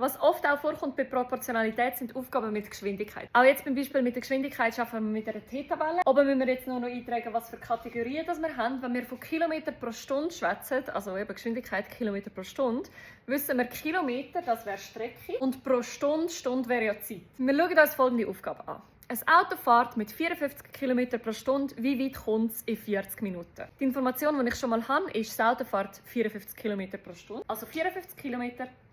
Was oft auch vorkommt bei Proportionalität, sind Aufgaben mit Geschwindigkeit. Auch jetzt beim Beispiel mit der Geschwindigkeit arbeiten wir mit einer T-Tabelle. Oben müssen wir jetzt nur noch eintragen, was für Kategorien das wir haben. Wenn wir von Kilometer pro Stunde schwätzen, also eben Geschwindigkeit Kilometer pro Stunde, wissen wir Kilometer, das wäre Strecke, und pro Stunde, Stunde wäre ja Zeit. Wir schauen uns folgende Aufgabe an. Ein Auto fährt mit 54 km pro Stunde. Wie weit kommt es in 40 Minuten? Die Information, die ich schon mal habe, ist, das Auto fährt 54 km pro Stunde. Also 54 km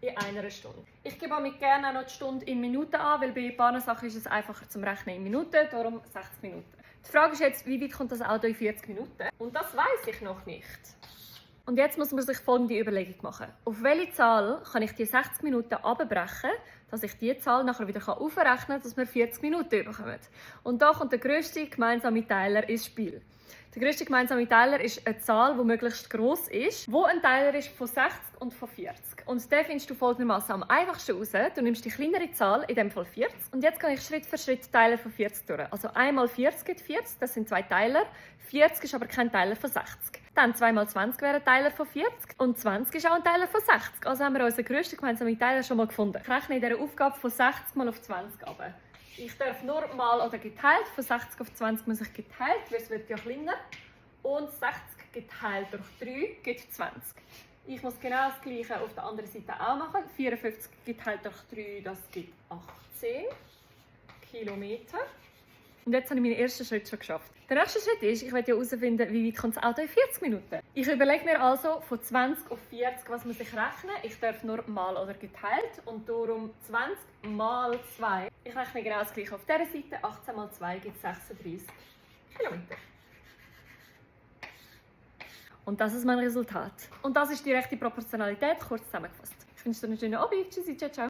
in einer Stunde. Ich gebe damit gerne auch noch die Stunde in Minuten an, weil bei ein paar Sachen ist es einfacher zum Rechnen in Minuten, darum 60 Minuten. Die Frage ist jetzt, wie weit kommt das Auto in 40 Minuten? Und das weiß ich noch nicht. Und jetzt muss man sich folgende Überlegung machen. Auf welche Zahl kann ich die 60 Minuten abbrechen, dass ich diese Zahl nachher wieder aufrechnen kann, dass wir 40 Minuten bekommen? Und da kommt der grösste gemeinsame Teiler ins Spiel. Der grösste gemeinsame Teiler ist eine Zahl, die möglichst gross ist, wo ein Teiler ist von 60 und von 40. Und den findest du folgendermaßen am einfachsten raus. Du nimmst die kleinere Zahl, in diesem Fall 40. Und jetzt kann ich Schritt für Schritt Teiler von 40 durch. Also 1 mal 40 gibt 40, das sind 2 Teiler. 40 ist aber kein Teiler von 60. Dann 2 mal 20 wäre ein Teiler von 40 und 20 ist auch ein Teiler von 60. Also haben wir unseren grössten gemeinsamen Teiler schon mal gefunden. Ich rechne in dieser Aufgabe von 60 mal auf 20 runter. Ich darf nur mal oder geteilt, von 60 auf 20 muss ich geteilt, weil es wird ja kleiner. Und 60 geteilt durch 3 gibt 20. Ich muss genau das Gleiche auf der anderen Seite auch machen. 54 geteilt durch 3, das gibt 18 Kilometer. Und jetzt habe ich meinen ersten Schritt schon geschafft. Der nächste Schritt ist, ich möchte herausfinden, wie weit kommt das Auto in 40 Minuten. Ich überlege mir also von 20 auf 40, was muss ich rechnen. Ich darf nur mal oder geteilt und darum 20 mal 2. Ich rechne genau das Gleiche auf dieser Seite. 18 mal 2 gibt 36 Kilometer. Und das ist mein Resultat. Und das ist die rechte Proportionalität, kurz zusammengefasst. Ich wünsche dir einen schönen Abend. Tschüssi, ciao, ciao.